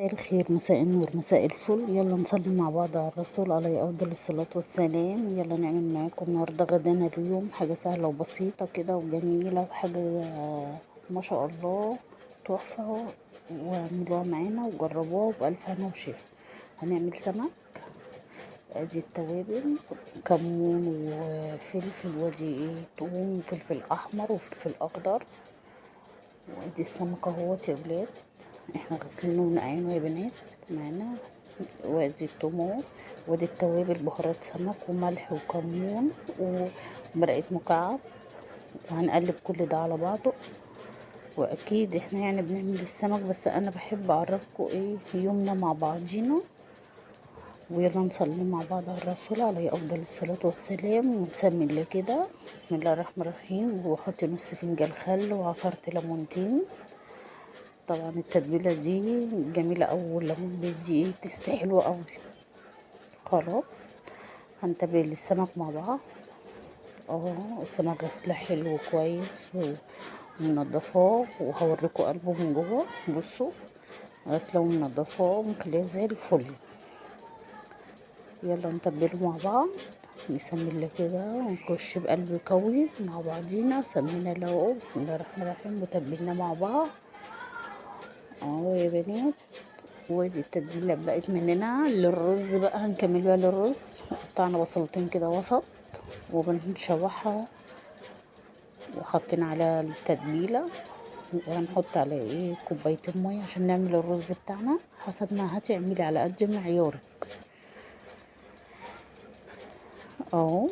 مساء الخير، مساء النور، مساء الفل. يلا نصلي مع بعض على الرسول عليه افضل الصلاة والسلام. يلا نعمل معاكم النهارده غدانا اليوم حاجة سهلة وبسيطة كده وجميلة وحاجه ما شاء الله تحفة، واعملوها معانا وجربوها وبألف هنا وشفا. هنعمل سمك، ادي التوابل كمون وفلفل وادي ايه توم وفلفل احمر وفلفل اخضر، وادي السمك اهوت يا ولاد احنا غسلينه ونقعينه يا بنات معانا، وادي التوم اهو، وادي التوابل بهارات سمك وملح وكمون ومرقه مكعب، وهنقلب كل ده على بعضه. واكيد احنا يعني بنعمل السمك، بس انا بحب اعرفكم ايه يومنا مع بعضينا. ويلا نصلي مع بعض على الرسول عليه افضل الصلاة والسلام، ونسمي الله كده بسم الله الرحمن الرحيم. وحطي نص فنجان خل وعصرت ليمونتين. طبعا التتبيله دي جميلة قوي، والليمون بيدي ايه taste حلو قوي. خلاص هنتبل السمك مع بعض اهو. السمك غسله حلو كويس ومنضفاه، وهوريكم قلبه من جوه. بصوا غسله ومنضفاه ومخليه زي الفل. يلا نتبله مع بعض، نسمي الله كده ونخش بقلب قوي مع بعضينا. سمينا له بسم الله الرحمن الرحيم وتبلنا مع بعض اهو يا بنات. وادي التتبيله بقت مننا للرز بقى، هنكمل بقى للرز. قطعنا بصلتين كده وسط وبنشوحها وحطينا على التتبيله، وهنحط على ايه كوبايتين مية عشان نعمل الرز بتاعنا حسب ما هتعملي على قد معيارك اهو.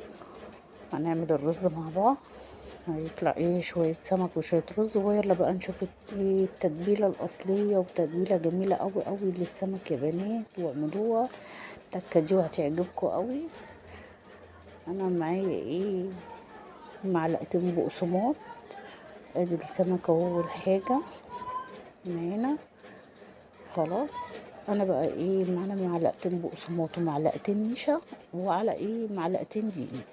هنعمل الرز مع بعض، هيطلع ايه شوية سمك وشوية رز. ويلا بقى نشوف ايه التتبيلة الأصلية، وتتبيلة جميلة قوي قوي للسمك يا بنات، واعملوها التكة دي وهتعجبكم قوي. انا معايا ايه معلقتين بقسماط، ادي السمك اهو والحاجة معانا. خلاص انا بقى ايه معانا معلقتين بقسماط ومعلقتين نشا وعلى ايه معلقتين دقيق،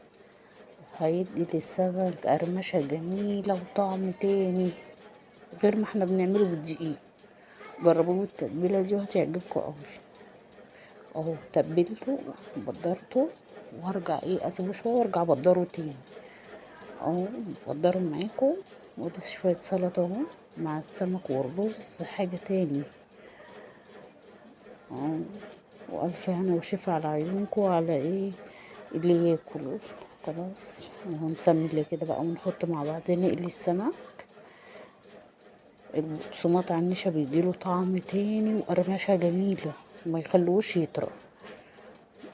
هيدي للسمك قرمشة جميلة وطعم تاني غير ما احنا بنعمله بالدقيق. جربوه بالتتبيلة دي وهتعجبكم قوي اهو. تبلته وبدرته، وهرجع ايه اسيبه شوية وارجع ابدره تاني اهو. بدره معاكم. وادي شوية سلطة اهو مع السمك والرز، حاجة تاني اهو. والف هنا وشفا على عيونكم وعلى ايه اللي ياكلوا. خلاص وهنسمي اللي كده بقى ونحط مع بعض نقلي السمك. البقسماط على النشا بيديله طعم تاني وقرمشه جميلة، ما يخلوش يطرى.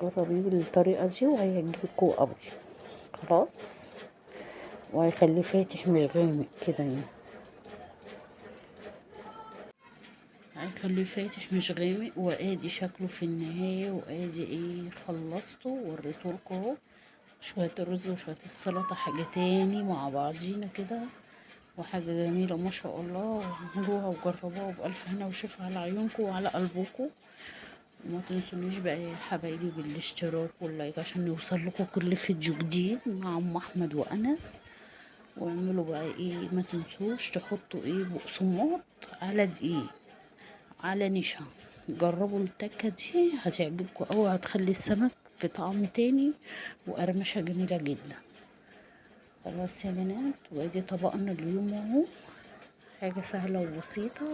جربيه بالطريقة دي وهيعجبكوا قوي. خلاص وهيخليه فاتح مش غامق كده يعني، هيخليه فاتح مش غامق. وادي شكله في النهاية. وادي ايه خلصته ووريته لكم اهو. شوية الرز وشوية السلطة حاجة تاني مع بعضينا كده، وحاجه جميلة ما شاء الله. اعملوها وجربوها وبألف هنا وشفا على عيونكم وعلى قلبكم. وما تنسونيش بقى يا حبايبي بالاشتراك وال like عشان يوصل لكم كل فيديو جديد مع ام احمد وانس. واعملوا بقى ايه ما تنسوش تحطوا ايه بقسماط على دقيق على نشا. جربوا التكه دي هتعجبكم قوي، هتخلي السمك في طعم تاني وقرمشه جميلة جدا. خلاص يا بنات، وادي طبقنا اليوم اهو، حاجة سهلة وبسيطة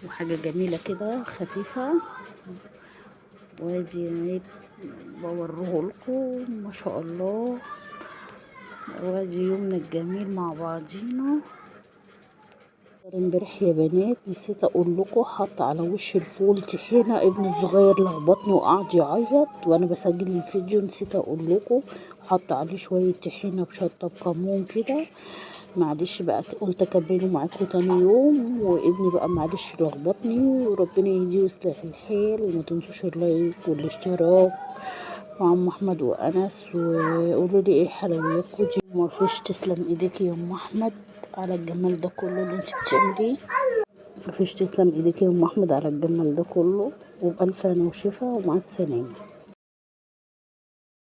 وحاجه جميلة كده خفيفة. وادي بوريه لكم ما شاء الله. وادي يومنا الجميل مع بعضينا. امبارح يا بنات نسيت اقول لكم، حط على وش الفول طحينه، ابن الصغير لخبطني وقعد يعيط وانا بسجل الفيديو، نسيت اقول لكم حط عليه شوية طحينه بشطه بكمون كده. معلش بقى قلت اكمله معاكم تاني يوم، وابني بقى معلش لخبطني، وربنا يهديه ويصلح الحال. وما تنسوش ال like والاشتراك مع ام احمد وانس، وقولوا لي ايه حلوياتكم دي. ما فيش تسلم ايديكي يا ام احمد على الجمال ده كله اللي انت بتعمليه، ما فيش تسلم ايديكي يا ام احمد على الجمال ده كله. وبألف هنا وشفا، ومع السلامة.